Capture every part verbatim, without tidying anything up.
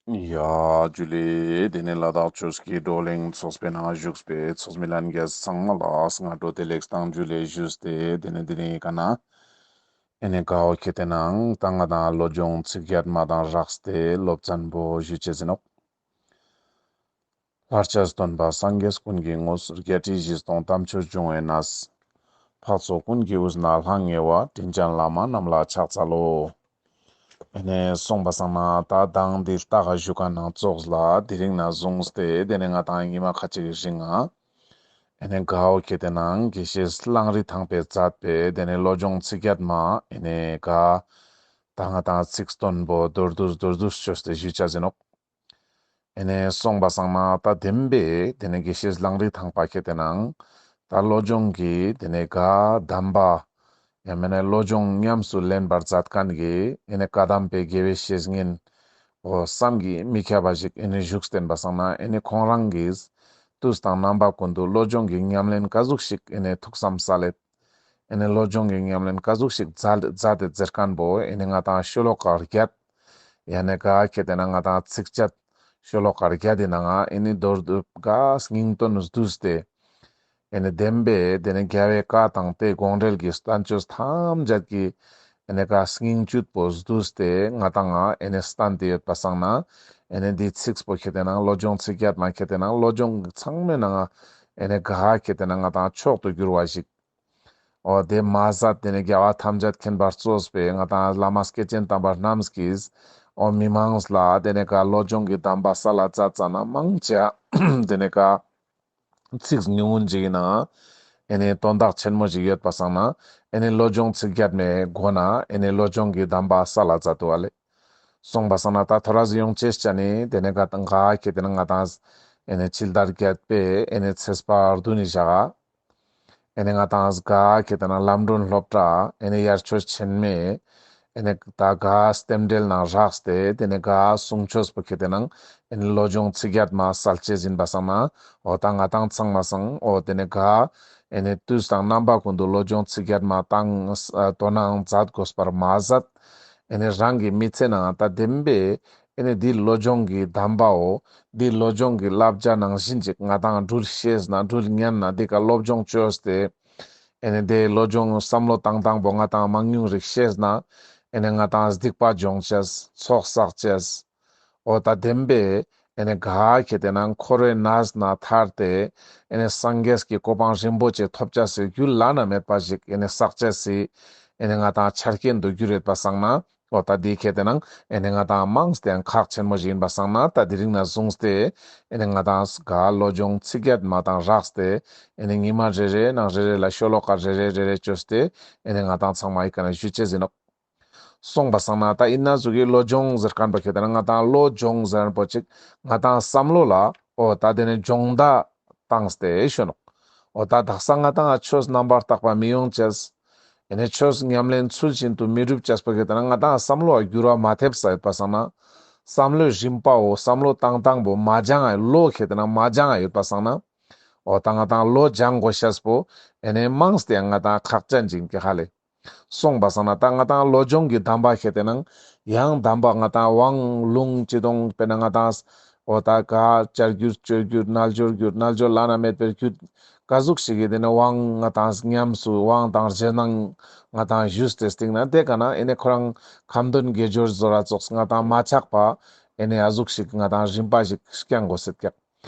ཡ་ཇུ་ལེ། དེ་ནས་ལ་དྭགས་ཆོས་ཀྱི་བགྲོ་གླེང་ཚོགས་པའི་ནང་བཞུགས་པའི་ཚོགས་མི་ལྷན་རྒྱས་ཚང་མ་ལ་སྔ་དྲོ་བདེ་ལེགས་དང་ཇུ་ལེ་ཞུས་ཏེ། དེ་ནས་དེ་རིང་ག་ན་ཨེ་ནས་གའོ་ཁེ་ཏེ་ནང་ད་ང་དང་བློ་སྦྱོང་ཚིག་བརྒྱད་མ་དང་སྦྲགས་ཏེ་སློབ་ཚན་པོ་ཞུ་ཅེས་ཨིན་ནོག། ལྷར་བཅས་སྟོན་པ་སངས་རྒྱས་ཀུན་གྱི་དངོས། བརྒྱད་ཁྲི་བཞི་སྟོང་དམ་ཆོས་འབྱུང་བའི་གནས། འཕགས་ཚོགས་ཀུན་གྱི་དབུས་ན་ལྷང་ངེ་བ། དྲིན་ཅན་བླ་མ་རྣམས་ལ་ཕྱག་འཚལ་ལོ། ཨེ་ནས་སོང་པ་སང་ན་ད་མདང་འདི་ལྟ་ག་ཞུ་ཁན་ནང་ཙོགས་ལ་དེ་རིང་ནས་བཟུང་སྟེ་དེ་ནས་ང་དང་ཉི་མ་ཁ་ཅིག་གི་རིང་ང་ཨེ་ནས་གའོ་ཁེ་ཏེ་ནང་དགེ་བཤེས་གླང་རི་ཐང་པས་མཛད་པའི་དེ་ནས་བློ་སྦྱོང་ཚིག་བརྒྱད་མ་ཨེ་ནས་ག་ད་ང་དང་ཚིག་སྟོན་པོ་མདོར་བསྡུས་མདོར་བསྡུས་ཅོས་ཏེ་ཞུ་ཅེས་ཨིན་ནོག། ཨེ་ནས་སོང་པ་སང་ན་ད་བདེན་པའི་དེ་ནས་དགེ་བཤེས་གླང་རི་ཐང་པ་ཁེ་ཏེ་ནང་ད་བློ་སྦྱོང་གི་དེ་ནས་ག་གདམས་པ་ཡང་མེན་ན་བློ་སྦྱོང་ཉམས་སུ་ལེན་པར་མཛད་ཁན་གི་ཨེ་ནས་བཀའ་གདམས་པའི་དགེ་བའི་བཤེས་གཉེན་འོ་བསམ་གྱིས་མི་ཁྱབ་པ་ཞིག་ཨེ་ནས་བཞུགས་བསྟན་པ་སང་ན་ཨེ་ནས་ཁོང་རང་གིས་དུས་དང་རྣམ་པ་ཀུན་ཏུ་བློ་སྦྱོང་གི་ཉམས་ལེན་ག་ཟུག་ཞིག་ཨེ་ནས་ཐུགས་བསམ་སལ་ལེད། ཨེ་ནས་བློ་སྦྱོང་གི་ཉམས་ལེན་ག་ཟུག་ཞིག་མཛད་མཛད་དེ་མཛད་ཁན་པོ་ཨེ་ནས་ང་དང་ཤོ་ལོ་ཀ་བརྒྱད། ཡང་ན་ག་ཁེ་ཏེ་ན་ང་དང་ཚིགས་བཅད་ཤོ་ལོ་ཀ་བརྒྱད་དེ་ནང་ང་ཨེ་ནི་མདོར་བསྡུས་ག་སྙིང་དོན་བསྡུས་ཏེ་ཨེ་ནི་བདེན་པའི་དེ་ནི་རྒྱལ་བའི་བཀའ་དང་དེ་དགོངས་འགྲེལ་གྱི་བསྟན་བཅོས་ཐམས་ཅད་ཀྱི་ཨེ་ནི་ག་སྙིང་བཅུད་པོ་བསྡུས་ཏེ་ང་དང་ང་ཨེ་ནི་བསྟན་ཏེ་ཡོད་པ་སང་ན་ཨེ་ནི་འདི་ཚིགས་པོ་ཁེ་ཏེ་ན་བློ་སྦྱོང་ཚིག་བརྒྱད་མ་ཁེ་ཏེ་ན་བློ་སྦྱོང་ཚང་མའི་ནང་ང་ཨེ་ནི་ག་ཁེ་ཏེ་ན་ང་དང་མཆོག་ཏུ་གྱུར་བ་ཞིག། འོ་དེ་མ་ཟད་དེ་ནི་རྒྱལ་བ་ཐམས་ཅད་མཁྱེན་པ་གཙོས་པའི་ང་དང་བླ་མ་སྐྱེས་ཆེན་དམ་པ་རྣམས་ཀྱིས་འོ་མི་མང་ལ་དེ་ནི་ག་བློ་སྦྱོང་གི་གདམས་པ་སལ་ལ་མཛད་ཙ་ན་མང་ཆེ་དེ་ནི་ག་ཚིགས་ཉུང་ངུན་ཞིག་ཡིན་ནའང་ཨེ་ནི་དོན་དག་ཆེན་མོ་ཞིག་ཡོད་པ་སང་ན་ཨེ་ནི་བློ་སྦྱོང་ཚིག་བརྒྱད་མའི་སྒོ་ནས་ཨེ་ནི་བློ་སྦྱོང་གི་གདམས་པ་སལ་ལ་མཛད་དུག་ཨ་ལེ། སོང་པ་སང་ན་ད་ཐོ་རས་ཡོང་ཅེས་ཅན་ནི་དེ་ནི་ག་དང་ག་ཁེ་ཏེ་ན་ང་དང་ཨེ་ནི་ཕྱི་ཟླ་བརྒྱད་པའི་ཨེ་ནི་ཚེས་པ་བདུན་ནི་ཞག་ག་ཨེ་ནི་ང་དང་ག་ཁེ་ཏེ་ན་ལམ་སྒྲོན་སློབ་གྲྭ་ཨེ་ནི་དབྱར་ཆོས་ཆེན་མོའི་ཨེ་ནི་ད་ག་རྟེན་འབྲེལ་ནང་བཞག་སྟེ་དེ་ནི་ག་གསུང་ཆོས་པོ་ཁེ་ཏེ་ན་ཨེ་ནི་བློ་སྦྱོང་ཚིག་བརྒྱད་མ་སལ་ཅེས་ཡིན་པ་སང་ན་འོ་ད་ང་དང་ཚང་མ་སང་འོ་དེ་ནི་ག་ཨེ་ནི་དུས་དང་རྣམ་པ་ཀུན་ཏུ་བློ་སྦྱོང་ཚིག་བརྒྱད་མ་དང་དོ་སྣང་མཛད་དགོས་པར་མ་ཟད་ཨེ་ནི་རང་གི་མི་ཚེ་ནང་ད་བདེན་པའི་ཨེ་ནི་འདི་བློ་སྦྱོང་གི་གདམས་པའོ། འདི་བློ་སྦྱོང་གི་བསླབ་བྱ་ནང་བཞིན་ཅིག་ང་དང་འགྲུལ་ཤེས་ན་འགྲུལ་ཉན་ན་འདི་ཀ་སློབ་སྦྱོང་བཅོས་ཏེ་ཨེ་ནི་འདི་བློ་སྦྱོང་བསམ་བློ་བཏང་སྟངས་པོ་ང་དང་མང་ཉུང་རིག་ཤེས་ན་ཨེ་ནི་ང་དང་སྡིག་པ་སྦྱོང་ཅེས་ཚོགས་བསགས་ཅེས་འོ་ད་བདེན་པའི་ཨེ་ནི་ག་ཁེ་ཏེ་ན་འཁོར་བའི་གནས་ན་ཐར་ཏེ་ཨེ་ནི་སངས་རྒྱས་ཀྱི་གོ་འཕང་རིན་པོ་ཆེ་ཐོབ་ཅེས་སི་རྒྱུ་བླ་ན་མེད་པ་ཞིག་ཨེ་ནི་བསགས་ཅེས་སི་ཨེ་ནི་ང་དང་ཆ་རྐྱེན་དུ་གྱུར་ཡོད་པ་སང་ན། འོ་ད་འདི་ཁེ་ཏེ་ན་ཨེ་ནི་ང་དང་མང་སྟེ་ཡང་ཁག་ཆེན་མོ་ཞིག་ཡིན་པ་སང་ན་ད་དེ་རིང་ནས་བཟུང་སྟེ་ཨེ་ནི་ང་དང་ག་བློ་སྦྱོང་ཚིག་བརྒྱད་མ་དང་སྦྲགས་ཏེ་ཨེ་ནི་ཉི་མ་རེ་རེ་ནང་རེ་རེ་ལ་ཤོ་ལོ་ཀ་རེ་རེ་རེ་རེ་བཅོས་ཏེ་ཨེ་ནི་ང་དང་ཚང་མ་ཡི་ཀ་ན་ཞུ་ཅེས་ཡིན་ནོག། སོང་པ་སང་ན་ད་ཡིན་ན་ཟུག་གི་བློ་སྦྱོང་ཟེར་ཁན་པོ་ཁེ་ཏེ་ན་ང་དང་བློ་སྦྱོང་ཟེར་ཁན་པོ་ཅིག་ང་དང་བསམ་བློ་ལ་འོ་ད་དེ་ནི་སྦྱོང་བརྡར་བཏང་སྟེ་ཞུ་ནོག། འོ་ད་དག་ས་ང་དང་ཆོས་རྣམ་པར་དག་པ་མི་ཡོང་ཅེས། ཨེ་ནི་ཆོས་ཉམས་ལེན་ཚུལ་བཞིན་དུ་མི་སྒྲུབ་ཅེས་པོ་ཁེ་ཏེ་ན་ང་དང་བསམ་བློ་འགྱུར་བ་མ་ཐེབས་ས་ཡོད་པ་སང་ན། བསམ་བློའི་རིམ་པའོ་བསམ་བློ་བཏང་སྟངས་པོ་མ་སྦྱང་ང་བློ་ཁེ་ཏེ་ན་མ་སྦྱང་ང་ཡོད་པ་སང་ན། འོ་ད་ང་དང་བློ་སྦྱང་དགོས་ཤེས་པོ་ཨེ་ནི་མང་སྟེ་ཡང་ང་དང་ཁག་ཅན་ཅིག་ཡིན་ཀྱག་ཧ་ལེ། སོང་པ་སང་ན་ད་ང་དང་བློ་སྦྱོང་གི་གདམས་པ་ཁེ་ཏེ་ན་ཡང་གདམས་པ་ང་དང་དབང་ལུང་ཅི་དང་དཔེར་ན་ང་དང་འོ་ད་ག་བྱ་རྒྱུད་སྤྱོད་རྒྱུད་རྣལ་འབྱོར་རྒྱུད་རྣལ་འབྱོར་བླ་ན་མེད་པའི་རྒྱུད་ག་ཟུག་ཞིག་གི་དེ་ནི་དབང་ང་དང་ཉམས་སུ་དབང་དང་རྗེས་གནང་ང་དང་ཞུས་ཏེ་སྟིང་ན་དེ་ཀ་ན་ཨེ་ནི་ཁོ་རང་ཁ་འདོན་དགེ་སྦྱོར་བཟོ་ར་ཙོགས་ང་དང་མ་ཆག་པ་ཨེ་ནི་ཨ་ཟུག་ཞིག་ང་དང་རིམ་པ་ཞིག་སྐྱང་དགོས་སེད་ཀྱག།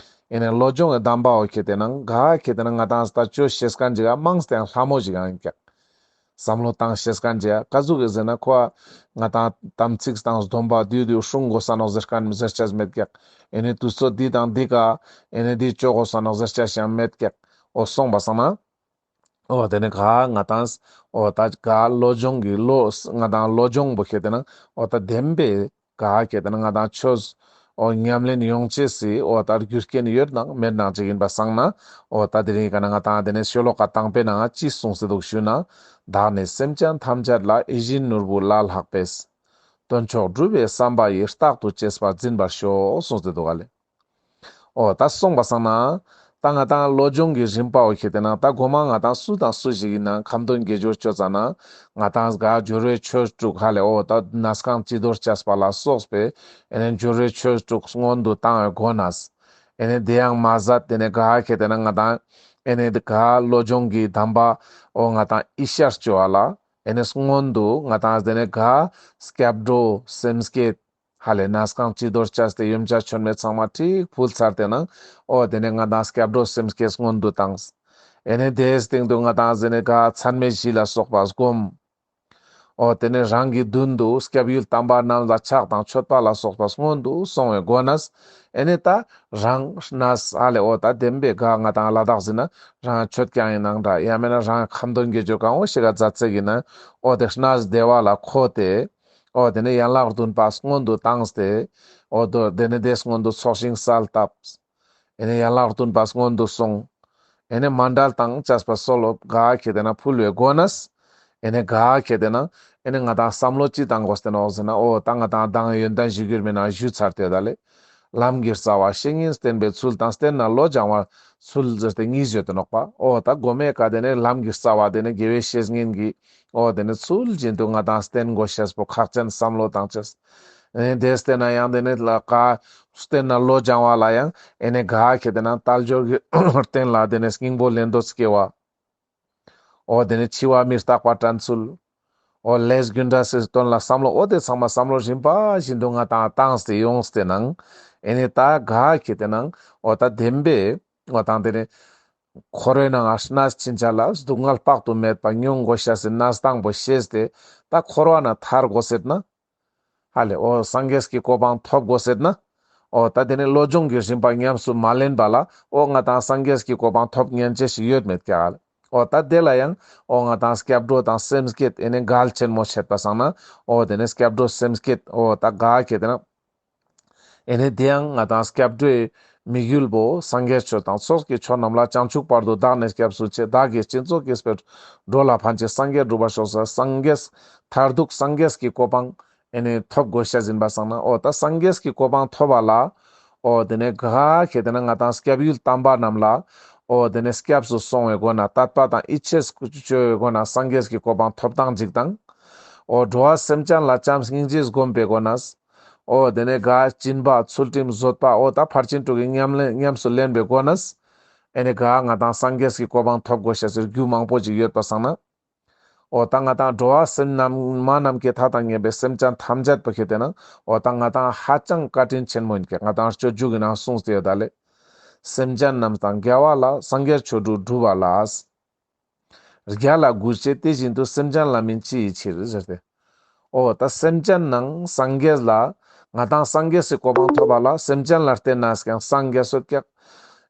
ཨེ་ནི་བློ་སྦྱོང་གི་གདམས་པའོ་ཁེ་ཏེ་ན་ག་ཁེ་ཏེ་ན་ང་དང་ད་བཅོ་ཤེས་ཁན་ཅིག་ག་མང་སྟེ་ཡང་ལྷ་མོ་ཞིག་ཡང་ཡིན་ཀྱག། བསམ་བློ་བཏང་ཤེས་ཁན་ཅིག་ག་ཟུག་གི་ཟེར་ན་ཁོ་ང་དང་དམ་ཚིག་དང་སྡོམ་པ་དུས་དུས་སྲུང་དགོས་ས་ནོག་ཟེར་ཁན་ཟེར་ཅེས་མེད་ཀྱག། ཨེ་ནི་དུས་ཚོད་འདི་དང་འདི་ཀ་ཨེ་ནི་འདི་བཅོ་དགོས་ས་ནོག་ཟེར་ཅེས་ཡང་མེད་ཀྱག། འོ་སོང་པ་སང་ན། འོ་དེ་ནི་ག་ང་དང་འོ་ད་ག་བློ་སྦྱོང་གི་བློ་ང་དང་བློ་སྦྱོང་པོ་ཁེ་ཏེ་ན་འོ་ད་བདེན་པའི་ག་ཁེ་ཏེ་ན་ང་དང་ཆོས་འོ་ཉམས་ལེན་ཡོང་ཅེས་སི་འོ་ད་རྒྱུ་རྐྱེན་ཡོད་ནང་མེད་ནང་ཅིག་ཡིན་པ་སང་ན། འོ་ད་དེ་རིང་ག་ན་ང་དང་དེ་ནི་ཤོ་ལོ་ཀ་དང་པོའི་ནང་ཅི་གསུངས་སེ་འདུག་ཞུ་ན། བདག་ནི་སེམས་ཅན་ཐམས་ཅད་ལ། ཡིད་བཞིན་ནོར་བུ་ལས་ལྷག་པས། དོན་མཆོག་སྒྲུབ་པའི་བསམ་པ་ཡིས། རྟག་ཏུ་གཅེས་པར་འཛིན་པར་ཤོག་གསུངས་ཏེ་འདུག་ག་ལེ། འོ་ད་སོང་པ་སང་ན། ད་ང་ཏང་བློ་སྦྱོང་གི་རིམ་པ་བོ་ཁེ་ཏེ་ན་ད་གོ་མ་ང་ཏང་སུ་དང་སུ་ཞིག་ཡིན་ན་ཁ་འདོན་དགེ་སྦྱོར་ཅོ་ཙ་ན་ང་ཏང་ག་སྦྱོར་བའི་ཆོས་དྲུག་ཧ་ལེ་འོ་ད་གནས་ཁང་བྱི་དོར་བཅས་པ་ལ་སོགས་པའི་ཨེ་ནེ་སྦྱོར་བའི་ཆོས་དྲུག་སྔོན་དུ་བཏང་བའི་སྒོ་ནས། ཨེ་ནེ་དེ་ཡང་མ་ཟད་དེ་ནེ་ག་ཁེ་ཏེ་ན་ང་ཏང་ཨེ་ནེ་ག་བློ་སྦྱོང་གི་གདམས་པ་འོ་ང་ཏང་ཨི་ཤར་ཅོ་བ་ལ་ཨེ་ནེ་སྔོན་དུ་ང་ཏང་དེ་ནེ་ག་སྐྱབས་འགྲོ་སེམས་བསྐྱེད་ཧ་ལེ་གནས་ཁང་བྱི་དོར་བཅས་ཏེ་ཡོན་ཆབ་མཆོད་མེ་ཚང་མ་ཁྲིག་ཕུལ་ཚར་ཏེ་ནང་འོ་དེ་ནེ་ང་ཏང་སྐྱབས་འགྲོ་སེམས་བསྐྱེད་སྔོན་དུ་བཏང་། ཨེ་ནེ་དེའི་སྟེང་དུ་ང་ཏང་དེ་ནེ་ག་མཚན་མེད་བཞི་ལ་སོགས་པ་བསྒོམ། འོ་དེ་ནེ་རང་གི་མདུན་དུ་སྐྱབས་ཡུལ་དམ་པ་རྣམས་ལ་ཕྱག་དང་མཆོད་པ་ལ་སོགས་པ་སྔོན་དུ་སོང་བའི་སྒོ་ནས་ཨེ་ནེ་ད་རང་གནས་ཧ་ལེ་འོ་ད་བདེན་པའི་ག་ང་ཏང་ལ་དྭགས་ཟེར་ན་རང་མཆོད་ཀྱང་ཡིན་ནང་འདྲ་ཡང་མེད་ན་རང་ཁ་འདོན་དགེ་སྦྱོར་གང་བོ་ཞིག་ག་མཛད་ཚེ་གི་ན་འོ་དེ་གནས་བདེ་བ་ལ་འཁོད་དེ། འོ་དེ་ནེ་ཡན་ལག་བདུན་པ་སྔོན་དུ་བཏང་སྟེ། འོ་དོ་དེ་ནེ་དེ་སྔོན་དུ་ཚོགས་ཞིང་གསལ་བཏབ། ཨེ་ནེ་ཡན་ལག་བདུན་པ་སྔོན་དུ་སོང་། ཨེ་ནེ་མཎྜལ་དང་བཅས་པ་གསོལ་བ་ག་ཁེ་ཏེ་ན་ཕུལ་བའི་སྒོ་ནས། ཨེ་ནེ་ག་ཁེ་ཏེ་ན་ཨེ་ནེ་ང་ཏང་བསམ་བློ་ཅི་བཏང་དགོས་ཏེ་ནོག་ཟེར་ན་འོ་ད་ང་ཏང་མདང་ཡོན་ཏན་གཞིར་གྱུར་མའི་ནང་ཞུས་ཚར་ཏེ་ད་ལེ། ལམ་གྱི་རྩ་བ་བཤེས་གཉེན་བསྟེན་པའི་ཚུལ་དང་བསྟེན་ནས་བློ་སྦྱང་བའི་ཚུལ་ཟེར་ཏེ་གཉིས་ཡོད་དེ་ནོག་པ། འོ་ད་གོ་མའི་ཀ་དེ་ནེ་ལམ་གྱི་རྩ་བ་དེ་ནེ་དགེ་བའི་བཤེས་གཉེན་གྱི་འོ་དེ་ནེ་ཚུལ་བཞིན་དུ་ང་ཏང་བསྟེན་དགོས་ཤེས་པོ་ཁག་ཅན་བསམ་བློ་བཏང་ཅེས། ཨེ་ནེ་དེ་བསྟེན་ན་ཡང་དེ་ནེ་ལ་ཀ་བསྟེན་ན་བློ་སྦྱང་བ་ལ་ཡང་ཨེ་ནེ་ག་ཁེ་ཏེ་ན་དལ་འབྱོར་གྱི་རྟེན་ལ་དེ་ནེ་སྙིང་པོ་ལེན་འདོད་སྐྱེ་བ། འོ་དེ་ནེ་འཆི་བ་མི་རྟག་པ་དྲན་ཚུལ། འོ་ལས་རྒྱུ་འབྲས་སི་དོན་ལ་བསམ་བློ་འོ་དེ་ཚང་མ་བསམ་བློ་རིམ་པ་བཞིན་དུ་ང་ཏང་བཏང་སྟེ་ཡོངས་ཏེ་ནང་ཨེ་ནེ་ད་ག་ཁེ་ཏེ་ནང་འོ་ད་བདེན་པའི་འོ་ད་དེ་ནེ་འཁོར་བའི་ནང་ང་གནས་ཕྱིན་ཆད་ལ་སྡུག་བསྔལ་དཔག་ཏུ་མེད་པ་མྱོང་དགོས་ཤེས་སི་གནས་སྟངས་པོ་ཤེས་ཏེ་ད་འཁོར་བ་ནེ་ཐར་དགོས་ཟེར་ན། ཧ་ལེ་འོ་སངས་རྒྱས་ཀྱི་གོ་འཕང་ཐོབ་དགོས་ཟེར་ན། འོ་ད་དེ་ནེ་བློ་སྦྱོང་གི་རིམ་པ་ཉམས་སུ་མ་ལེན་པ་ལ་འོ་ང་ཏང་སངས་རྒྱས་ཀྱི་གོ་འཕང་ཐོབ་ཉན་ཅེས་ཤིག་ཡོད་མེད་ཀྱག་ལེ། འོ་ད་དེ་ལ་ཡང་འོ་ང་ཏང་སྐྱབས་འགྲོ་དང་སེམས་བསྐྱེད་ཨེ་ནེ་འགལ་ཆེན་མོ་བྱེད་པ་སང་ན་འོ་དེ་ནེ་སྐྱབས་འགྲོ་སེམས་བསྐྱེད་འོ་ད་ག་ཁེ་ཏེ་ན། ཨེ་ནེ་དེ་ཡང་ང་ཏང་སྐྱབས་འགྲོའི་དམིགས་ཡུལ་བོ་སངས་རྒྱས་ཆོས་དང་ཚོགས་ཀྱི་མཆོག་རྣམས་ལ། བྱང་ཆུབ་བར་དུ་བདག་ནི་སྐྱབས་སུ་མཆི། བདག་གིས་སྦྱིན་སོགས་བགྱིས་པའི་འགྲོ་ལ་ཕན་ཕྱིར། སངས་རྒྱས་འགྲུབ་པར་ཤོག་ཟེར་སངས་རྒྱས་མཐར་ཐུག་སངས་རྒྱས་ཀྱི་གོ་འཕང་ཨེ་ནེ་ཐོབ་དགོས་ཤེས་ཡིན་པ་སང་ན་འོ་ད་སངས་རྒྱས་ཀྱི་གོ་འཕང་ཐོབ་པ་ལ་འོ་དེ་ནེ་ག་ཁེ་ཏེ་ན་ང་ཏང་སྐྱབས་ཡུལ་དམ་པ་རྣམས་ལ་འོ་དེ་ནེ་སྐྱབས་སུ་སོང་བའི་སྒོ་ནས་དད་པ་དང་ཡིད་ཆེས་ཅོ་བའི་སྒོ་ནས་སངས་རྒྱས་ཀྱི་གོ་འཕང་ཐོབ་སྟངས་ཅིག་དང་། འོ་འགྲོ་བ་སེམས་ཅན་ལ་བྱམས་སྙིང་རྗེ་སྒོམ་པའི་སྒོ་ནས། འོ་དེ་ནེ་ག་སྦྱིན་པ་ཚུལ་ཁྲིམས་བཟོད་པ་འོ་ད་ཕར་ཕྱིན་དྲུག་གི་ཉམས་ལེན་ཉམས་སུ་ལེན་པའི་སྒོ་ནས། ཨེ་ནེ་ག་ང་ཏང་སངས་རྒྱས་ཀྱི་གོ་འཕང་ཐོབ་དགོས་ཤེས་སི་རྒྱུ་མང་པོ་ཅིག་ཡོད་པ་སང་ན། འོ་ད་ང་ཏང་འགྲོ་བ་སེམས་རྣམས་མ་ནམ་མཁའི་མཐའ་དང་མཉམ་པའི་སེམས་ཅན་ཐམས་ཅད་པོ་ཁེ་ཏེ་ན་འོ་ད་ང་ཏང་ཧ་ཅང་བཀའ་དྲིན་ཆེན་མོ་ཡིན་ཀྱག། ང་ཏང་སྤྱོད་འཇུག་གི་ནང་གསུངས་ཏེ་ཡོད་ད་ལེ། སེམས་ཅན་རྣམས་དང་རྒྱལ་བ་ལ། སངས་རྒྱས་ཆོས་དྲུག་སྒྲུབ་པ་ལ། རྒྱལ་ལ་གུས་བྱེད་དེ་བཞིན་དུ། སེམས་ཅན་ལ་སྨིན་ཅི་ཡི་ཕྱིར་ཟེར་ཏེ། འོ་ད་སེམས་ཅན་ནང་སངས་རྒྱས་ལ་ང་ཏང་སངས་རྒྱས་སི་གོ་འཕང་ཐོབ་པ་ལ་སེམས་ཅན་ལ་བརྟེན་ནས་ཀྱང་སངས་རྒྱས་སོད་ཀྱག།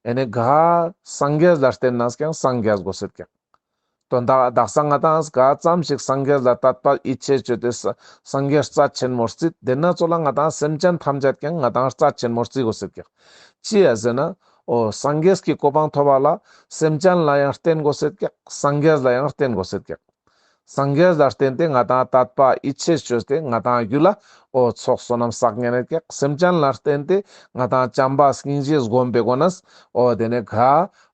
ཨེ་ནེ་ག་སངས་རྒྱས་ལ་བརྟེན་ནས་ཀྱང་སངས་རྒྱས་དགོས་སོད་ཀྱག། དོན་དག་དག་ས་ང་ཏང་ག་ཙམ་ཞིག་སངས་རྒྱས་ལ་དད་པ་ཡིད་ཆེས་ཅོས་ཏེ་ས་སངས་རྒྱས་རྩ་ཆེན་མོ་རྩིས་དེ་ན་ཚོ་ལ་ང་ཏང་སེམས་ཅན་ཐམས་ཅད་ཀྱང་ང་ཏང་རྩ་ཆེན་མོ་རྩི་དགོས་སོད་ཀྱག། ཅི་ཡ་ཟེར་ན། འོ་སངས་རྒྱས་ཀྱི་གོ་འཕང་ཐོབ་པ་ལ་སེམས་ཅན་ལ་ཡང་བརྟེན་དགོས་སོད་ཀྱག། སངས་རྒྱས་ལ་ཡང་བརྟེན་དགོས་སོད་ཀྱག། སངས་རྒྱས་ལ་བརྟེན་ཏེ་ང་ཏང་དད་པ་ཡིད་ཆེས་ཅོས་ཏེ་ང་ཏང་རྒྱུད་ལ་འོ་ཚོགས་བསོད་ནམས་བསགས་ཉན་ཡོད་ཀྱག། སེམས་ཅན་ལ་བརྟེན་ཏེ་ང་ཏང་བྱམས་པ་སྙིང་རྗེ་སྒོམ་པའི་སྒོ་ནས་འོ་དེ་ནེ་ག་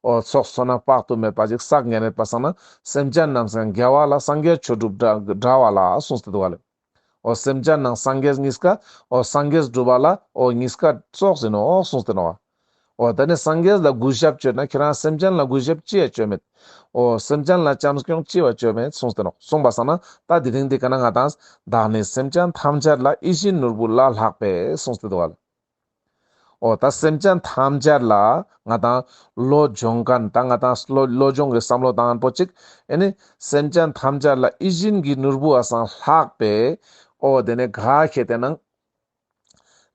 འོ་ཚོགས་བསོད་ནམས་དཔག་ཏུ་མེད་པ་ཅིག་བསགས་ཉན་ཡོད་པ་སང་ན་སེམས་ཅན་རྣམས་ཀྱང་རྒྱལ་བ་ལ་སངས་རྒྱས་ཆོས་སྒྲུབ་འདྲ་འདྲ་བ་ལ་གསུངས་ཏེ་འདུག་ག་ལེ། འོ་སེམས་ཅན་ནང་སངས་རྒྱས་གཉིས་ཀ་འོ་སངས་རྒྱས་སྒྲུབ་པ་ལ་འོ་གཉིས་ཀ་ཙོགས་ཡིན་ནོག་གསུངས་ཏེ་ནོག། འོ་ད་ནི་སངས་རྒྱས་ལ་གུས་ཞབས་ཅོས་ན་ཁྱེད་རང་སེམས་ཅན་ལ་གུས་ཞབས་ཅི་ཡ་ཅོ་མེད། འོ་སེམས་ཅན་ལ་བྱམས་སྐྱོང་ཅི་བ་ཅོ་མེད་གསུངས་ཏེ་ནོག། གསུངས་པ་སང་ན་ད་དེ་རིང་འདི་ཀ་ན་ང་ཏང་བདག་ནི་སེམས་ཅན་ཐམས་ཅད་ལ། ཡིད་བཞིན་ནོར་བུ་ལས་ལྷག་པའི་གསུངས་ཏེ་འདུག་ག་ལེ། འོ་ད་སེམས་ཅན་ཐམས་ཅད་ལ་ང་ཏང་བློ་སྦྱོང་མཁན་ད་ང་ཏང་བློ་བློ་སྦྱོང་གི་བསམ་བློ་བཏང་མཁན་པོ་ཅིག་ཨེ་ནི་སེམས་ཅན་ཐམས་ཅད་ལ་ཡིད་བཞིན་གྱི་ནོར་བུ་བ་སང་ལྷག་པའི་འོ་དེ་ནི་ག་ཁེ་ཏེ་ནང་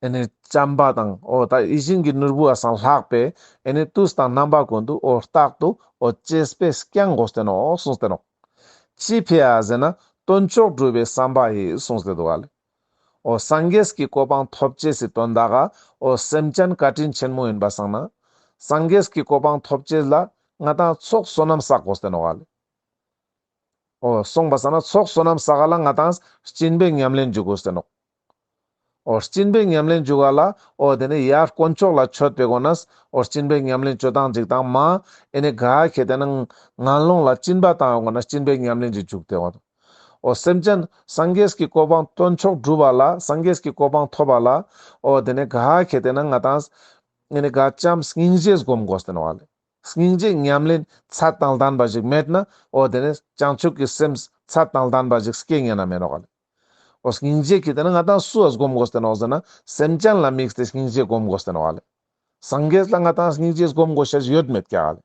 ཨེ་ནི་བྱམས་པ་དང་འོ་ད་ཡིད་བཞིན་གྱི་ནོར་བུ་བ་སང་ལྷག་པའི་ཨེ་ནི་དུས་དང་རྣམ་པ་ཀུན་ཏུ་འོ་རྟག་ཏུ་འོ་གཅེས་པས་བསྐྱང་དགོས་ཏེ་ནོག་གསུངས་ཏེ་ནོག། ཅི་ཕི་ཡ་ཟེར་ན་དོན་མཆོག་སྒྲུབ་པའི་བསམ་པ་ཡིས་གསུངས་ཏེ་འདུག་ག་ལེ། འོ་སངས་རྒྱས་ཀྱི་གོ་འཕང་ཐོབ་ཅེས་སི་དོན་དག་ག་འོ་སེམས་ཅན་བཀའ་དྲིན་ཆེན་མོ་ཡིན་པ་སང་ན་སངས་རྒྱས་ཀྱི་གོ་འཕང་ཐོབ་ཅེས་ལ་ང་ཏང་ཚོགས་བསོད་ནམས་བསགས་དགོས་ཏེ་ནོག་ག་ལེ། འོ་གསུངས་པ་སང་ན་ཚོགས་བསོད་ནམས་བསགས་ག་ལ་ང་ཏང་སྦྱིན་པའི་ཉམས་ལེན་འཇུག་དགོས་ཏེ་ནོག། འོ་སྦྱིན་པའི་ཉམས་ལེན་འཇུག་ག་ལ། འོ་དེ་ནས་ཡར་དཀོན་མཆོག་ལ་མཆོད་པའི་སྒོ་ནས། འོ་སྦྱིན་པའི་ཉམས་ལེན་བཅོ་སྟངས་ཅིག་དང་མ། ཨེ་ནས་ག་ཁེ་ཏེ་ན་ངན་སློང་ལ་སྦྱིན་པ་བཏང་བའི་སྒོ་ནས་སྦྱིན་པའི་ཉམས་ལེན་ཅིག་འཇུག་སྟེ་འོ། འོ་སེམས་ཅན་སངས་རྒྱས་ཀྱི་གོ་འཕང་དཀོན་མཆོག་སྒྲུབ་པ་ལ། སངས་རྒྱས་ཀྱི་གོ་འཕང་ཐོབ་པ་ལ། འོ་དེ་ནས་ག་ཁེ་ཏེ་ན་ང་ཏང་ཨེ་ནས་ག་བྱམས་སྙིང་རྗེ་སྒོམ་དགོས་ཏེ་ནོག་ལེ། སྙིང་རྗེ་ཉམས་ལེན་ཚད་དང་ལྡན་པ་ཞིག་མེད་ན། འོ་དེ་ནས་བྱང་ཆུབ་ཀྱི་སེམས་ཚད་དང་ལྡན་པ་ཞིག་སྐྱེ་ཉན་ན་མེད་ནོག་ལེ། འོ་སྙིང་རྗེ་ཁེ་ཏེ་ན་ང་ཏང་སུའ་སྒོམ་དགོས་ཏེ་ནོག་ཟེར་ན། སེམས་ཅན་ལ་དམིགས་ཏེ་སྙིང་རྗེ་སྒོམ་དགོས་ཏེ་ནོག་ལེ། སངས་རྒྱས་ལ་ང་ཏང་སྙིང་རྗེ་སྒོམ་དགོས་ཤེས་ཡོད་མེད་ཀྱག་ལེ།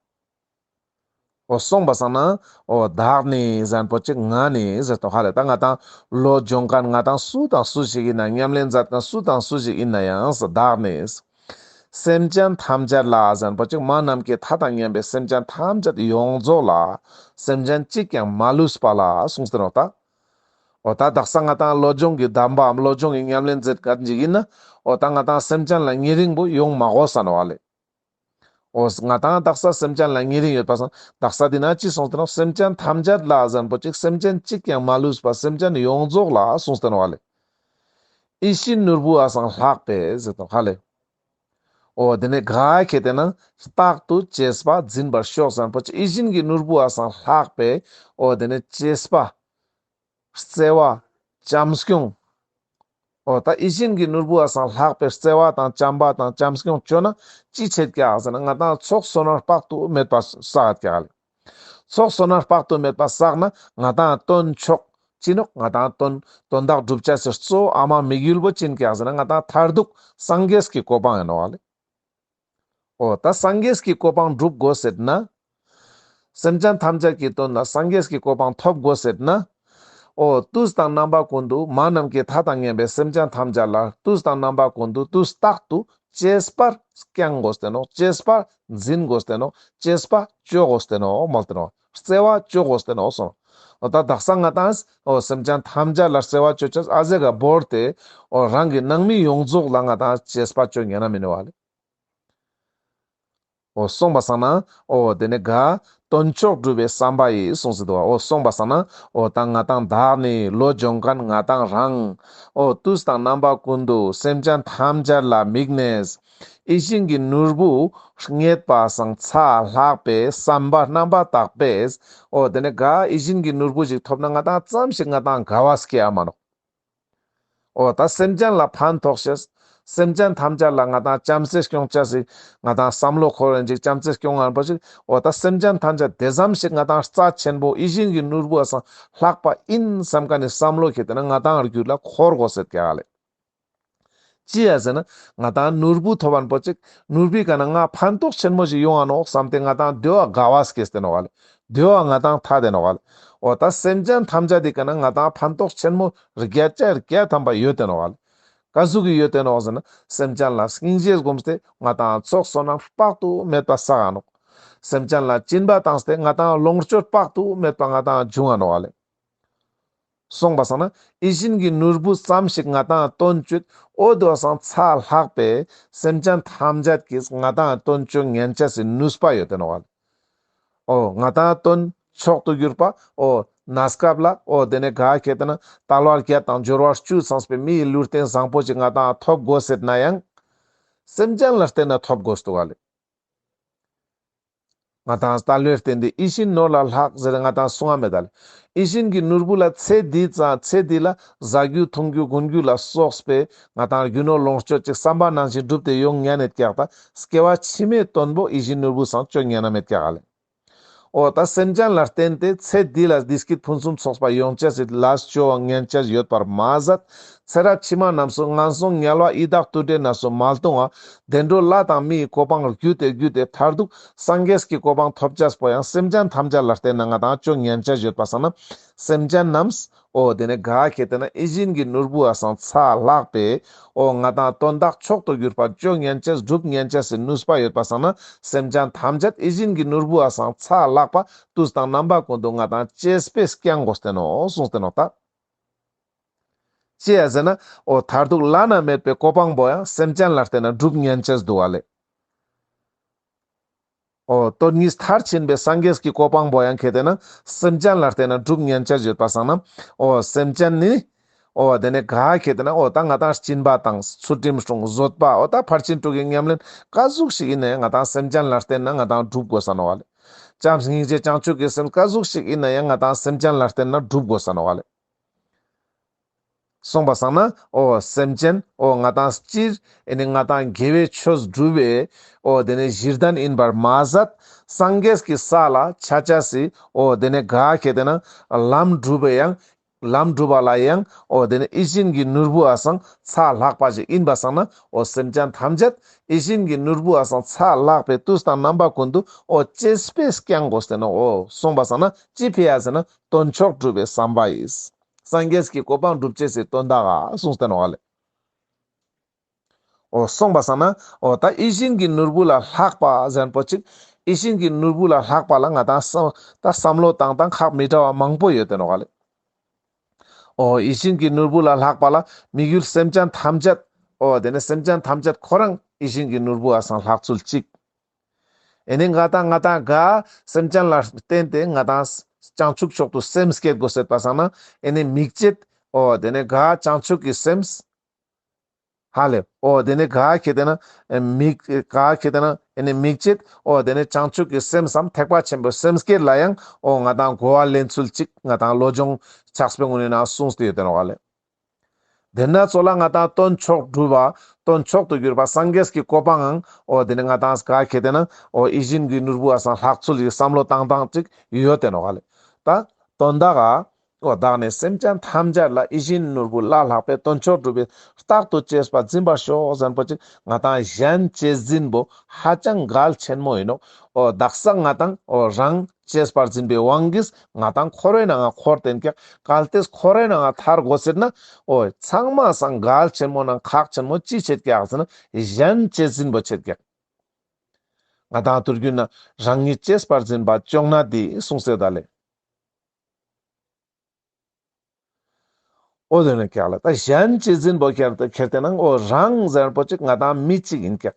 འོ་སོང་པ་སང་ན། འོ་བདག་ནི་ཟེར་མཁན་པོ་ཅིག་ང་ནི་ཟེར་ཏེ་ནོག་ལེ། ད་ང་ཏང་བློ་སྦྱོང་མཁན་ང་ཏང་སུ་དང་སུ་ཞིག་ཡིན་ན། ཉམས་ལེན་མཛད་མཁན་སུ་དང་སུ་ཞིག་ཡིན་ན་ཡང་། བདག་ནི། སེམས་ཅན་ཐམས་ཅད་ལ་ཟེར་མཁན་པོ་ཅིག་མ་ནམ་མཁའི་མཐའ་དང་མཉམ་པའི་སེམས་ཅན་ཐམས་ཅད་ཡོངས་རྫོགས་ལ། སེམས་ཅན་གཅིག་ཀྱང་མ་ལུས་པ་ལ་གསུངས་ཏེ་ནོག་ད། འོ་ད་དག་ས་ང་ཏང་བློ་སྦྱོང་གི་གདམས་པའམ་བློ་སྦྱོང་གི་ཉམས་ལེན་མཛད་མཁན་ཅིག་ཡིན་ན། འོ་ད་ང་ཏང་སེམས་ཅན་ལ་ཉེ་རིང་པོ་ཡོང་མ་དགོས་ས་ནོག་ལེ། འོ་ང་ཏང་དག་ས་སེམས་ཅན་ལ་ཉེ་རིང་ཡོད་པ་སང་། དག་ས་འདི་ན་ཅི་གསུངས་ཏེ་ནོག་སེམས་ཅན་ཐམས་ཅད་ལ་ཟེར་མཁན་པོ་ཅིག་སེམས་ཅན་གཅིག་ཀྱང་མ་ལུས་པ། སེམས་ཅན་ཡོངས་རྫོགས་ལ་གསུངས་ཏེ་ནོག་ལེ། ཡིད་བཞིན་ནོར་བུའི་སང་ལྷག་པའི་ཟེར་ཏེ་ནོག་ལེ། འོ་དེ་ནས་ག་ཁེ་ཏེ་ན་རྟག་ཏུ་གཅེས་པ་འཛིན་པར་ཤོག་ཟེར་མཁན་པོ་ཅིག་ཡིད་བཞིན་གྱི་ནོར་བུའི་སང་ལྷག་པའི། འོ་དེ་ནས་གཅེས་པ། བརྩེ་བ། བྱམས་སྐྱོང་། འོ་ད་ཡིད་བཞིན་གྱི་ནོར་བུའི་སང་ལྷག་པའི་བརྩེ་བ་དང་བྱམས་པ་དང་བྱམས་སྐྱོང་བཅོ་ན་ཅི་ཆེད་ཀྱག་ཟེར་ན། ང་ཏང་ཚོགས་བསོད་ནམས་དཔག་ཏུ་མེད་པ་བསགས་ཀྱག་ལེ། ཚོགས་བསོད་ནམས་དཔག་ཏུ་མེད་པ་བསགས་ན་ང་ཏང་དོན་མཆོག་ཅི་ནོག་ང་ཏང་དོན་དོན་དག་སྒྲུབ་བྱ་ཟེར་གཙོ་བོ་ཨ་མ་དམིགས་ཡུལ་པོ་ཅི་ཡིན་ཀྱག་ཟེར་ན། ང་ཏང་མཐར་ཐུག་སངས་རྒྱས་ཀྱི་གོ་འཕང་ཡིན་ནོག་ལེ། འོ་ད་སངས་རྒྱས་ཀྱི་གོ་འཕང་སྒྲུབ་དགོས་ཟེར་ན། སེམས་ཅན་ཐམས་ཅད་ཀྱི་དོན་ལ་སངས་རྒྱས་ཀྱི་གོ་འཕང་ཐོབ་དགོས་ཟེར་ན། འོ་དུས་དང་རྣམ་པ་ཀུན་ཏུ་མ་ནམ་མཁའི་མཐའ་དང་མཉམ་པའི་སེམས་ཅན་ཐམས་ཅད་ལ་དུས་དང་རྣམ་པ་ཀུན་ཏུ་དུས་རྟག་ཏུ་གཅེས་པར་བསྐྱང་དགོས་ཏེ་ནོག་གཅེས་པར་འཛིན་དགོས་ཏེ་ནོག་གཅེས་པ་བཅོ་དགོས་ཏེ་ནོག་མོལ་ཏེ་ནོག་བརྩེ་བ་བཅོ་དགོས་ཏེ་ནོག་གསུངས། འོ་ད་དག་ས་ང་ཏང་འོ་སེམས་ཅན་ཐམས་ཅད་ལ་བརྩེ་བ་བཅོ་ཅེས་ཨ་ཟེ་ག་བོར་ཏེ། འོ་རང་གི་ནང་མི་ཡོངས་རྫོགས་ལ་ང་ཏང་གཅེས་པ་བཅོ་ཉན་ན་མེད་ནོག་ལེ། འོ་སོང་པ་སང་ན། འོ་དེ་ནས་ག་དོན་མཆོག་སྒྲུབ་པའི་བསམ་པ་ཡིས་གསུངས་ཟེར་དུག་འོ་སོང་པ་སང་ན། འོ་ད་ང་ཏང་བདག་ནི་བློ་སྦྱོང་མཁན་ང་ཏང་རང་། འོ་དུས་དང་རྣམ་པ་ཀུན་ཏུ་སེམས་ཅན་ཐམས་ཅད་ལ་དམིགས་ནས། ཡིད་བཞིན་གྱི་ནོར་བུ་རྙེད་པ་སང་ཚ་ལྷག་པའི་བསམ་པ་རྣམ་པར་དག་པས། འོ་དེ་ནས་ག་ཡིད་བཞིན་གྱི་ནོར་བུ་ཞིག་ཐོབ་ན་ང་ཏང་ཙམ་ཞིག་ང་ཏང་དགའ་བ་སྐྱེ་ཡ་མ་ནོག་འོ་ད་སེམས་ཅན་ལ་ཕན་ཐོགས་ཤེས། སེམས་ཅན་ཐམས་ཅད་ལ་ང་ཏང་བྱམས་བརྩེ་སྐྱོང་ཅེས་སི་ང་ཏང་བསམ་བློ་འཁོར་ཡིན་ཅིག་བྱམས་བརྩེ་སྐྱོང་ངན་པོ་ཞིག་འོ་ད་སེམས་ཅན་ཐམས་ཅད་དེ་ཙམ་ཞིག་ང་ཏང་རྩ་ཆེན་པོ་ཡིད་བཞིན་གྱི་ནོར་བུའི་སང་ལྷག་པ་ཡིན་བསམ་མཁན་ནི་བསམ་བློ་ཁེ་ཏེ་ན་ང་ཏང་རྒྱུད་ལ་འཁོར་དགོས་ཟེར་ཀྱག་ལེ། ཅི་ཡ་ཟེར་ན། ང་ཏང་ནོར་བུ་ཐོབ་མཁན་པོ་ཅིག་ནོར་བུའི་ཀ་ནས་ང་ཕན་ཐོགས་ཆེན་མོ་ཞིག་ཡོང་ང་ནོག་བསམ་སྟེ་ང་ཏང་དེ་བོ་དགའ་བ་སྐྱེས་ཏེ་ནོག་ལེ། དེ་བོ་ང་ཏང་ཐད་དེ་ནོག་ལེ། འོ་ད་སེམས་ཅན་ཐམས་ཅད་དེ་ཀ་ནས་ང་ཏང་ཕན་ཐོགས་ཆེན་མོ་བརྒྱ་ཆ་བརྒྱ་ཐམ་པ་ཡོད་དེ་ནོག་ལེ། ག་ཟུག་གི་ཡོད་དེ་ནོག་ཟེར་ན། སེམས་ཅན་ལ་སྙིང་རྗེ་སྒོམ་སྟེ་ང་ཏང་ཚོགས་བསོད་ནམས་དཔག་ཏུ་མེད་པ་བསགས་ང་ནོག་སེམས་ཅན་ལ་སྦྱིན་པ་བཏང་སྟེ་ང་ཏང་ལོངས་སྤྱོད་དཔག་ཏུ་མེད་པ་ང་ཏང་འབྱུང་ང་ནོག་ལེ། སོང་པ་སང་ན་ཡིད་བཞིན་གྱི་ནོར་བུ་ཙམ་ཞིག་ང་ཏང་དོན་བཅོས། འོ་དེ་བོ་སང་ཚ་ལྷག་པའི་སེམས་ཅན་ཐམས་ཅད་ཀྱིས་ང་ཏང་དོན་བཅོ་ཉན་ཅེས་སི་ནུས་པ་ཡོད་དེ་ནོག་ལེ། འོ་ང་ཏང་དོན་མཆོག་ཏུ་གྱུར་པ། འོ་གནས་སྐབས་ལ་འོ་དེ་ནས་ག་ཁེ་ཏེ་ན་དལ་བ་བརྒྱད་དང་འབྱོར་བ་བཅུ་ཚང་བའི་མིའི་ལུས་རྟེན་བཟང་པོ་ཅིག་ང་ཏང་ཐོབ་དགོས་ཟེར་ན་ཡང་། སེམས་ཅན་ལ་བརྟེན་ནས་ཐོབ་དགོས་འདུག་ག་ལེ། ང་ཏང་དལ་བའི་རྟེན་འདི་ཡིད་བཞིན་ནོར་ལས་ལྷག་ཟེར་ང་ཏང་གསུང་ང་མེད་ད་ལེ། ཡིད་བཞིན་གྱི་ནོར་བུ་ལ་ཚེ་འདི་ཙམ་ཚེ་འདི་ལ་བཟའ་རྒྱུ་འཐུང་རྒྱུ་གོན་རྒྱུ་ལ་སོགས་པའི་ང་ཏང་རྒྱུ་ནོར་ལོངས་སྤྱོད་ཅིག་བསམ་པ་ནང་བཞིན་འགྲུབ་སྟེ་ཡོང་ཉན་ནེད་ཀྱག་ད་སྐྱེ་བ་ཕྱི་མའི་དོན་པོ་ཡིད་བཞིན་ནོར་བུ་སང་བཅོ་ཉན་ན་མེད་ཀྱག་ག་ལེ། འོ་ད་སེམས་ཅན་ལ་བརྟེན་ཏེ་ཚེ་འདི་ལ་བདེ་སྐྱིད་ཕུན་སུམ་ཚོགས་པ་ཡོང་ཅེས་སི་ལས་བཅོ་བ་ཉན་ཅེས་ཡོད་པར་མ་ཟད། ཚེ་རབས་ཕྱི་མ་རྣམས་སུ་ངན་སོང་དམྱལ་བ་ཡི་དྭགས་དུད་འགྲོའི་གནས་སུ་མ་ལྟུང་བ་བདེ་འགྲོ་ལྷ་དང་མིའི་གོ་འཕང་བརྒྱུད་དེ་བརྒྱུད་དེ་མཐར་ཐུག་སངས་རྒྱས་ཀྱི་གོ་འཕང་ཐོབ་ཅེས་པོ་ཡང་སེམས་ཅན་ཐམས་ཅད་ལ་བརྟེན་ནས་ང་ཏང་བཅོ་ཉན་ཅེས་ཡོད་པ་སང་ན། སེམས་ཅན་རྣམས་འོ་དེ་ནས་ག་ཁེ་ཏེ་ན་ཡིད་བཞིན་གྱི་ནོར་བུའི་སང་ཚ་ལྷག་པའི་འོ་ང་ཏང་དོན་དག་མཆོག་ཏུ་གྱུར་པ་བཅོ་ཉན་ཅེས་སྒྲུབ་ཉན་ཅེས་སི་ནུས་པ་ཡོད་པ་སང་ན། སེམས་ཅན་ཐམས་ཅད་ཡིད་བཞིན་གྱི་ནོར་བུའི་སང་ཚ་ལྷག་པ་དུས་དང་རྣམ་པ་ཀུན་ཏུ་ང་ཏང་གཅེས་པས་བསྐྱང་དགོས་ཏེ་ནོག་གསུངས་ཏེ་ནོག་ད། ཅི་ཡ་ཟེར་ན། འོ་མཐར་ཐུག་བླ་ན་མེད་པའི་གོ་འཕང་པོ་ཡང་སེམས་ཅན་ལ་བརྟེན་ནས་སྒྲུབ་ཉན་ཅེས་འདུག་ག་ལེ། འོ་དོན་གཉིས་མཐར་ཕྱིན་པའི་སངས་རྒྱས་ཀྱི་གོ་འཕང་པོ་ཡང་ཁེ་ཏེ་ན་སེམས་ཅན་ལ་བརྟེན་ནས་སྒྲུབ་ཉན་ཅེས་ཡོད་པ་སང་ན། འོ་སེམས་ཅན་ནི་ འོ་དེ་ནས་ག་ཁེ་ཏེ་ན་འོ་ད་ང་ཏང་སྦྱིན་པ་དང་ཚུལ་ཁྲིམས་སྲུང་བཟོད་པ་འོ་ད་ཕར་ཕྱིན་དྲུག་གི་ཉམས་ལེན་ག་ཟུག་ཞིག་ཡིན་ན་ཡང་ང་ཏང་སེམས་ཅན་ལ་བརྟེན་ན་ང་ཏང་སྒྲུབ་དགོས་ས་ནོག་ལེ། བྱམས་སྙིང་རྗེ་བྱང་ཆུབ་ཀྱི་སེམས་ག་ཟུག་ཞིག་ཡིན་ན་ཡང་ང་ཏང་སེམས་ཅན་ལ་བརྟེན་ན་སྒྲུབ་དགོས་ས་ནོག་ལེ། སོང་པ་སང་ན་འོ་སེམས་ཅན་འོ་ང་ཏང་སྤྱིར་ཨེ་ནི་ང་ཏང་དགེ་བའི་ཆོས་སྒྲུབ་པའི་འོ་དེ་ནི་གཞི་རྟེན་ཡིན་པར་མ་ཟད་སངས་རྒྱས་ཀྱི་ས་ལ་ཆ་ཆ་སི་འོ་དེ་ནི་ག་ཁེ་ཏེ་ན་ལམ་སྒྲུབ་པའི་ཡང་ལམ་སྒྲུབ་པ་ལ་ཡང་འོ་དེ་ནི་ཡིད་བཞིན་གྱི་ནོར་བུ་བ་སང་ཚ་ལྷག་པ་ཞིག་ཡིན་པ་སང་ན་འོ་སེམས་ཅན་ཐམས་ཅད་ཡིད་བཞིན་གྱི་ནོར་བུ་བ་སང་ཚ་ལྷག་པའི་དུས་དང་རྣམ་པ་ཀུན་ཏུ་འོ་གཅེས་པས་བསྐྱང་དགོས་ཏེ་ནོག་འོ་སོང་པ་སང་ན་ཅི་ཕི་ཡ་ཟེར་ན་དོན་མཆོག་སྒྲུབ་པའི་བསམ་པ་ཡིས། སངས་རྒྱས་ཀྱི་གོ་འཕང་སྒྲུབ་ཅེས་སི་དོན་དག་ག་གསུངས་ཏེ་ནོག་ལེ། འོ་སོང་པ་སང་ན་འོ་ད་ཡིད་བཞིན་གྱི་ནོར་བུ་ལ་ལྷག་པ་ཟེར་པོ་ཅིག་ཡིད་བཞིན་གྱི་ནོར་བུ་ལ་ལྷག་པ་ལ་ང་ཏང་བསམ་ད་བསམ་བློ་བཏང་སྟངས་ཁག་མི་འདྲ་བ་མང་པོ་ཡོད་དེ་ནོག་ལེ། འོ་ཡིད་བཞིན་གྱི་ནོར་བུ་ལ་ལྷག་པ་ལ་དམིགས་ཡུལ་སེམས་ཅན་ཐམས་ཅད་འོ་དེ་ནི་སེམས་ཅན་ཐམས་ཅད་ཁོ་རང་ཡིད་བཞིན་གྱི་ནོར་བུ་བ་སང་ལྷག་ཚུལ་ཅིག་ཨེ་ནི་ང་ཏང་ང་ཏང་ག་སེམས་ཅན་ལ་བརྟེན་ཏེ་ང་ཏང་བྱང་ཆུབ་མཆོག་ཏུ་སེམས་བསྐྱེད་དགོས་ཟེར་པ་སང་ན་ཨེ་ནི་དམིགས་བཅས་འོ་དེ་ནི་ག་བྱང་ཆུབ་ཀྱི་སེམས་ཧ་ལེ། འོ་དེ་ནི་ག་ཁེ་ཏེ་ན་ཨེ་དམིགས་ག་ཁེ་ཏེ་ན་ཨེ་ནི་དམིགས་བཅས་འོ་དེ་ནི་བྱང་ཆུབ་ཀྱི་སེམས་སམ་ཐེག་པ་ཆེན་པོའི་སེམས་བསྐྱེད་ལ་ཡང་འོ་ང་ཏང་གོ་བ་ལེན་ཚུལ་ཅིག་ང་ཏང་བློ་སྦྱོང་ཕྱག་དཔེ་ངོ་ནས་ན་གསུངས་ཏེ་ཡོད་དེ་ནོག་ལེ། དེ་ན་ཚོ་ལ་ང་ཏང་དོན་མཆོག་སྒྲུབ་པ་དོན་མཆོག་ཏུ་གྱུར་པ་སངས་རྒྱས་ཀྱི་གོ་འཕང་ངང་འོ་དེ་ནི་ང་ཏང་ག་ཁེ་ཏེ་ན་འོ་ཡིད་བཞིན་གྱི་ནོར་བུ་བ་སང་ལྷག་ཚུལ་གྱི་བསམ་བློ་བཏང་སྟངས་ཅིག་ཡོད་དེ་ནོག་ལེ། ད་དོན་དག་ག་འོ་བདག་ནི་སེམས་ཅན་ཐམས་ཅད་ལ་ཡིད་བཞིན་ནོར་བུ་ལ་ལྷག་པའི་དོན་མཆོག་སྒྲུབ་པའི་རྟག་ཏུ་གཅེས་པར་འཛིན་པར་ཤོག་ཟེར་པོ་ཅིག་ང་ཏང་གཞན་གཅེས་འཛིན་པོ་ཧ་ཅང་གལ་ཆེན་མོ་ཡིན་ནོག་འོ་དག་ས་ང་ཏང་འོ་རང་གཅེས་པར་འཛིན་པའི་དབང་གིས་ང་ཏང་འཁོར་བའི་ནང་ང་འཁོར་ཏེན་ཀྱག་གལ་ཏེ་འཁོར་བའི་ནང་ང་ཐར་དགོས་ཟེར་ན་འོ་ཚང་མ་སང་གལ་ཆེན་མོ་ནང་ཁག་ཆེན་མོ་ཅི་ཆེད་ཀྱག་ཟེར་ན་གཞན་གཅེས་འཛིན་པོ་ཆེད་ཀྱག་ང་ཏང་དུས་རྒྱུན་ན་རང་ཉིད་གཅེས་པར་འཛིན་པ་ལྕོགས་ན་འདི་གསུངས་ཏེ་ད་ལེ། འོ་དེ་ནི་ཀྱག་ལེ། ད་གཞན་གཅེས་འཛིན་པོ་ཁྱེར་ཏེ་ཁྱེར་ཏེ་ནང་འོ་རང་ཟེར་པོ་ཅིག་ང་ཏང་མི་གཅིག་ཡིན་ཀྱག་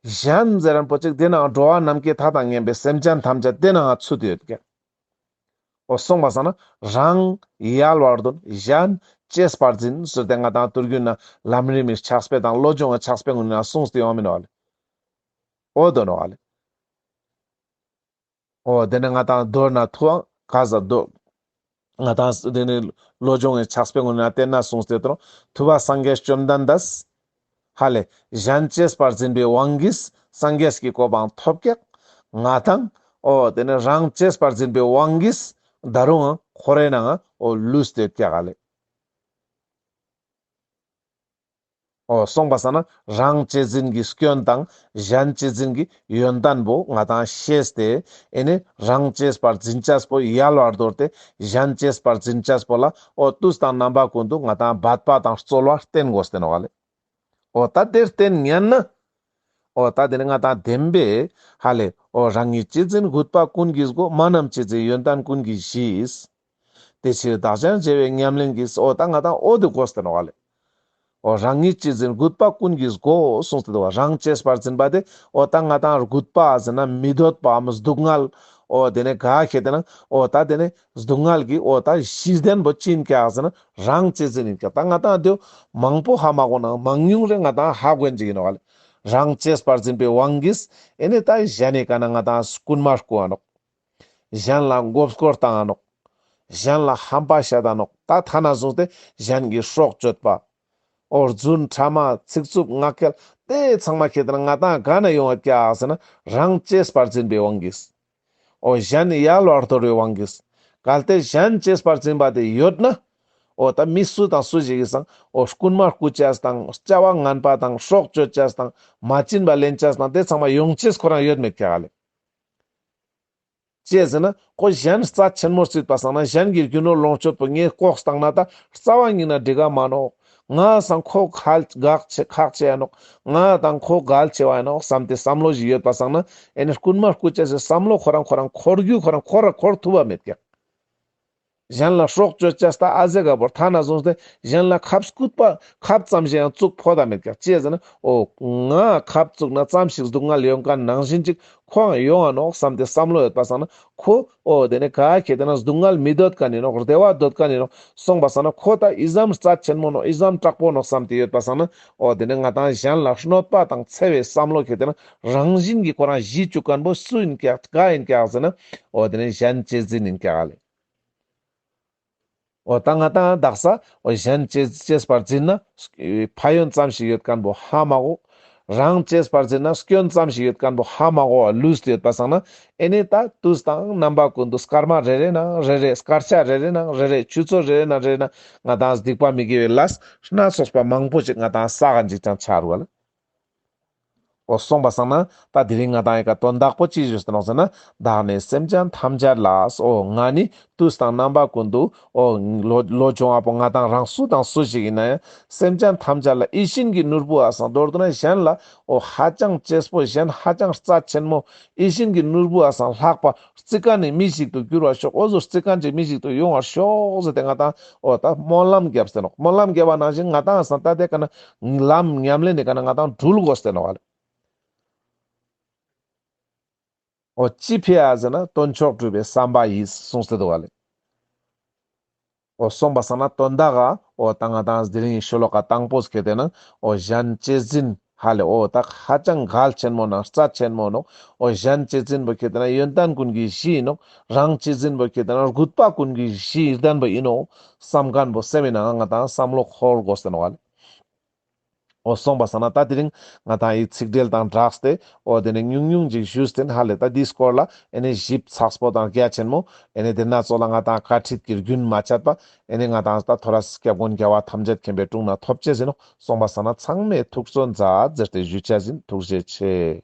གཞན་ཟེར་པོ་ཅིག་དེ་ནང་འགྲོ་བ་ནམ་མཁའི་མཐའ་དང་མཉམ་པའི་སེམས་ཅན་ཐམས་ཅད་དེ་ནང་ཚུད་དེ་ཡོད་ཀྱག་འོ་སོང་པ་སང་ན་རང་ཡལ་བར་དོར། གཞན་གཅེས་པར་འཛིན་ཟེར་ཏེ་ང་ཏང་དུས་རྒྱུན་ན་ལམ་རིམ་མི་ཕྱག་དཔེ་དང་བློ་སྦྱོང་གི་ཕྱག་དཔེ་ངོ་ནས་གསུངས་ཏེ་ཡོང་མིན་ནོག་ལེ། འོ་དོ་ནོག་ལེ། འོ་དེ་ནི་ང་ཏང་མདོར་ན་ཐུབ་དབང་ག་ཟ་དོ། ང་ཏང་དེ་ནི་བློ་སྦྱོང་གི་ཕྱག་དཔེ་ངོ་ནས་བསྟན་ན་གསུངས་ཏེ་དོ། ཐུབ་པ་སངས་རྒྱས་བཅོམ་ལྡན་འདས། ཧ་ལེ། གཞན་གཅེས་པར་འཛིན་པའི་དབང་གིས་སངས་རྒྱས་ཀྱི་གོ་འཕང་ཐོབ་ཀྱག་ང་ཏང་འོ་དེ་ནི་རང་གཅེས་པར་འཛིན་པའི་དབང་གིས་ད་རུང་འཁོར་བའི་ནང་འོ་ལུས་ཏེ་ཀྱག་ག་ལེ། འོ་སོང་པ་སང་ན་རང་གཅེས་འཛིན་གྱི་སྐྱོན་དང་གཞན་གཅེས་འཛིན་གྱི་ཡོན་ཏན་པོ་ང་ཏང་ཤེས་ཏེ་ཨེ་ནི་རང་གཅེས་པར་འཛིན་ཅེས་པོ་ཡལ་བར་དོར་ཏེ་གཞན་གཅེས་པར་འཛིན་ཅེས་པོ་ལ་འོ་དུས་དང་རྣམ་པ་ཀུན་ཏུ་ང་ཏང་འབད་པ་དང་རྩོལ་བ་བསྟེན་དགོས་ཏེ་ནོག་ལེ། འོ་ད་དེར་བརྟེན་ཉན་ན། འོ་ད་དེ་ནི་ང་ཏང་བདེན་པས་ཧ་ལེ། འོ་རང་ཉིད་གཅེས་འཛིན་རྒུད་པ་ཀུན་གྱིས་བསྒོ། མ་རྣམས་གཅེས་འཛིན་ཡོན་ཏན་ཀུན་གྱིས་ཞི། དེ་ཕྱིར་བདག་གཞན་བརྗེ་བའི་ཉམས་ལེན་གྱིས། འོ་ད་ང་ཏང་འོ་དེ་དགོས་ཏེ་ནོག་ལེ། འོ་རང་ཉིད་གཅེས་འཛིན་རྒུད་པ་ཀུན་གྱིས་བསྒོ་གསུངས་ཏེ་འདུག་པ། རང་གཅེས་པར་འཛིན་པ་དེ་འོ་ད་ང་ཏང་རྒུད་པ་ཟེར་ན་མི་འདོད་པའམ་སྡུག་བསྔལ། འོ་དེ་ནི་ག་ཁེ་ཏེ་ན་འོ་ད་དེ་ནི་སྡུག་བསྔལ་གྱི་འོ་ད་གཞི་རྟེན་པོ་ཅི་ཡིན་ཀྱག་ཟེར་ན་རང་གཅེས་འཛིན་ཡིན་ཀྱག་ད་ང་ཏང་དེ་མང་པོ་ཧ་མ་གོ་ནའང་མང་ཉུང་རེ་ང་ཏང་ཧ་གོ་ཡིན་ཅིག་ཡིན་ནོག་ལེ། རང་གཅེས་པར་འཛིན་པའི་དབང་གིས་ཨེ་ནི་ད་གཞན་ནི་ཀ་ན་ང་ཏང་རྐུན་མ་རྐུ་འ་ནོག་གཞན་ལ་མགོ་སྐོར་བཏང་ང་ནོག་གཞན་ལ་ཧམ་པ་བཤད་ད་ནོག་ད་ཐ་ན་བཟུང་སྟེ་གཞན་གྱི་སྲོག་གཅོད་པ། འོ་རྫུན་ཕྲ་མ་ཚིག་རྩུབ་ངག་འཁྱལ་དེ་ཚང་མ་ཁེ་ཏེ་ན་ང་ཏང་ག་ན་ཡོང་ཡོད་ཀྱག་ཟེར་ན་རང་གཅེས་པར་འཛིན་པའི་དབང་གིས། འོ་གཞན་ཡལ་བར་དོར་བའི་དབང་གིས། གལ་ཏེ་གཞན་གཅེས་པར་འཛིན་པ་དེ་ཡོད་ན། འོ་ད་མི་སུ་དང་སུ་ཞིག་གིས་སང་འོ་རྐུན་མ་རྐུ་ཅེས་དང་བྱ་བ་ངན་པ་དང་སྲོག་གཅོད་ཅེས་དང་མ་བྱིན་པ་ལེན་ཅེས་དང་དེ་ཚང་མ་ཡོང་ཅེས་ཁོ་རང་ཡོད་མེད་ཀྱག་ལེ། ཅི་ཟེར་ན་ཁོ་གཞན་རྩ་ཆེན་མོ་རྩིས་པ་སང་ན་གཞན་གྱི་རྒྱུ་ནོར་ལོངས་སྤྱོད་པོ་ངས་ལྐོག་བཏང་ན་ད་རྩ་བ་ཉིད་ན་འགྲིག་ག་མ་ནོག་ང་སང་ཁོ་ཁག་ཆེ་ཁག་ཆེ་ཡ་ནོག་ང་དང་ཁོ་གལ་ཆེ་བ་ཡ་ནོག་བསམ་སྟེ་བསམ་བློ་ཞིག་ཡོད་པ་སང་ན་ཨེ་ནི་རྐུན་མ་རྐུ་ཅེས་སི་བསམ་བློ་ཁོ་རང་ཁོ་རང་འཁོར་རྒྱུ་ཁོ་རང་འཁོར་འཁོར་ཐུབ་པ་མེད་ཀྱག་གཞན་ལ་སྲོག་གཅོད་ཅེས་ད་ཨ་ཟེ་ག་བོར་ཐ་ན་བཟུང་སྟེ་གཞན་ལ་ཁབ་སྐུད་པ་ཁབ་ཙམ་ཞིག་ཡང་བཙུགས་ཕོད་དེ་མེད་ཀྱག་ཅི་ཟེར་ན་འོ་ང་ཁབ་བཙུགས་ན་ཙམ་ཞིག་སྡུག་བསྔལ་ཡོང་མཁན་ནང་བཞིན་ཅིག་ཁོའང་ཡོང་ང་ནོག་བསམ་སྟེ་བསམ་བློ་ཡོད་པ་སང་ན་ཁོ་འོ་དེ་ནས་ག་ཁེ་དེ་ན་སྡུག་བསྔལ་མི་འདོད་མཁན་ཡིན་ནོག་བདེ་བ་འདོད་མཁན་ཡིན་ནོག་སོང་པ་སང་ན་ཁོ་ད་ཨི་ཙམ་རྩ་ཆེན་མོ་ནོག་ཨི་ཙམ་དྲག་པོ་ནོག་བསམ་སྟེ་ཡོད་པ་སང་ན་འོ་དེ་ནས་ང་ཏང་གཞན་ལ་གནོད་པ་དང་འཚེ་བའི་བསམ་བློ་ཁེ་དེ་ན་རང་བཞིན་གྱིས་ཁོ་རང་ཞི་བཅུག་མཁན་པོ་སུ་ཡིན་ཀྱག་ག་ཡིན་ཀྱག་ཟེར་ན་འོ་དེ་ནས་གཞན་གཅེས་འཛིན་ཡིན་ཀྱག་ལེ། འོ་ད་ང་ཏང་དག་ས་འོ་གཞན་གཅེས་གཅེས་པར་འཛིན་ན་ཕན་ཡོན་ཙམ་ཞིག་ཡོད་མཁན་པོ་ཧ་མ་གོ། རང་གཅེས་པར་འཛིན་ན་སྐྱོན་ཙམ་ཞིག་ཡོད་མཁན་པོ་ཧ་མ་གོ་བ་ལུས་ཏེ་ཡོད་པ་སང་ན་ཨེ་ནི་ད་དུས་དང་རྣམ་པ་ཀུན་ཏུ་སྐར་མ་རེ་རེ་ནང་རེ་རེ་སྐར་ཆ་རེ་རེ་ནང་རེ་རེ་ཆུ་ཚོད་རེ་རེ་ནང་རེ་རེ་ནང་ང་ཏང་སྡིག་པ་མི་དགེ་བའི་ལས་སྣ་ཚོགས་པ་མང་པོ་ཅིག་ང་ཏང་བསགས་མཁན་ཅིག་ཀྱང་ཆགས་རུག་ལེ། འོ་སོང་པ་སང་ན་ད་དེ་རིང་ང་ཏང་ཡི་ག་དོན་དག་པོ་ཅི་ཞུས་ཏེ་ནོག་ཟེར་ན་བདག་ནི་སེམས་ཅན་ཐམས་ཅད་ལ་འོ་ང་ནི་དུས་དང་རྣམ་པ་ཀུན་ཏུ་འོ་ལོ་ལོ་ཆུང་བ་པོ་ང་ཏང་རང་སུ་དང་སུ་ཞིག་ཡིན་ན་ཡང་སེམས་ཅན་ཐམས་ཅད་ལ་ཡིད་བཞིན་གྱི་ནོར་བུ་ཨ་སང་མདོར་བསྡུ་ན་གཞན་ལ་འོ་ཧ་ཅང་གཅེས་པོ་གཞན་ཧ་ཅང་རྩ་ཆེན་མོ་ཡིད་བཞིན་གྱི་ནོར་བུ་ཨ་སང་ལྷག་པ་རྩི་མཁན་ནི་མི་ཞིག་ཏུ་འགྱུར་བར་ཤོག་འོ་ཟུག་རྩི་མཁན་ཅིག་མི་ཞིག་ཏུ་ཡོང་བར་ཤོག་ཟེར་ཏེ་ང་ཏང་འོ་ད་སྨོན་ལམ་བརྒྱབ་སྟེ་ནོག་སྨོན་ལམ་བརྒྱབ་པ་ནང་བཞིན་ང་ཏང་ཨ་སང་ད་དེ་ཀ་ན་ལམ་ཉམས་ལེན་ནི་ཀ་ན་ང་ཏང་འགྲུལ་དགོས་ཏེ་ནོག་ལེ། འོ་ཅི་ཕི་ཡ་ཟེར་ན་དཀོན་མཆོག་སྒྲུབ་པའི་བསམ་པ་ཡིས་གསུངས་ཏེ་འདུག་ལེ། འོ་སོང་པ་སང་ན་དོན་དག་ག་འོ་ད་ང་ཏང་དེ་རིང་ཤོ་ལོ་ཀ་དང་པོ་སྐད་དེ་ན་འོ་གཞན་གཅེས་འཛིན་ཧ་ལེ་འོ་ད་ཧ་ཅང་གལ་ཆེན་མོ་ནང་རྩ་ཆེན་མོ་ནོག་འོ་གཞན་གཅེས་འཛིན་པོ་ཁེ་དེ་ན་ཡོན་ཏན་ཀུན་གྱི་གཞི་ཡིན་ནོག་རང་གཅེས་འཛིན་པོ་ཁེ་དེ་ན་རྒུད་པ་ཀུན་གྱི་གཞི་ཡི་ལྡན་པ་ཡིན་ནོག་བསམ་མཁན་པོ་སེམས་ནང་ང་ཏང་བསམ་བློ་འཁོར་དགོས་ཏེ་ནོག་ལེ། འོ་སོང་པ་སང་ན་ད་དེ་རིང་ང་ཏང་ཡི་ཚིག་འགྲེལ་དང་སྦྲགས་ཏེ་འོ་དེ་ནས་ཉུང་ཉུང་ཅིག་ཞུས་ཏེ་ཧ་ལེ་ད་འདིའི་སྐོར་ལ་ཨེ་ནི་ཞིབ་ཚགས་པོ་དང་རྒྱ་ཆེན་མོ་ཨེ་ནི་དེ་ན་ཚོགས་ལ་ང་ཏང་བཀའ་ཁྲིད་ཀྱི་རྒྱུན་མ་ཆད་པ་ཨེ་ནི་ང་ཏང་ད་ཐོ་རས་སྐྱབས་མགོན་རྒྱལ་བ་ཐམས་ཅད་མཁྱེན་པའི་དྲུང་ན་ཐོབ་ཅེས་ཡིན་ནོག་སོང་པ་སང་ན་ཚང་མས་ཐུགས་བརྩོན་མཛད་ཟེར་ཏེ་ཞུ་ཅེས་ཡིན། ཐུགས་རྗེ་ཆེ།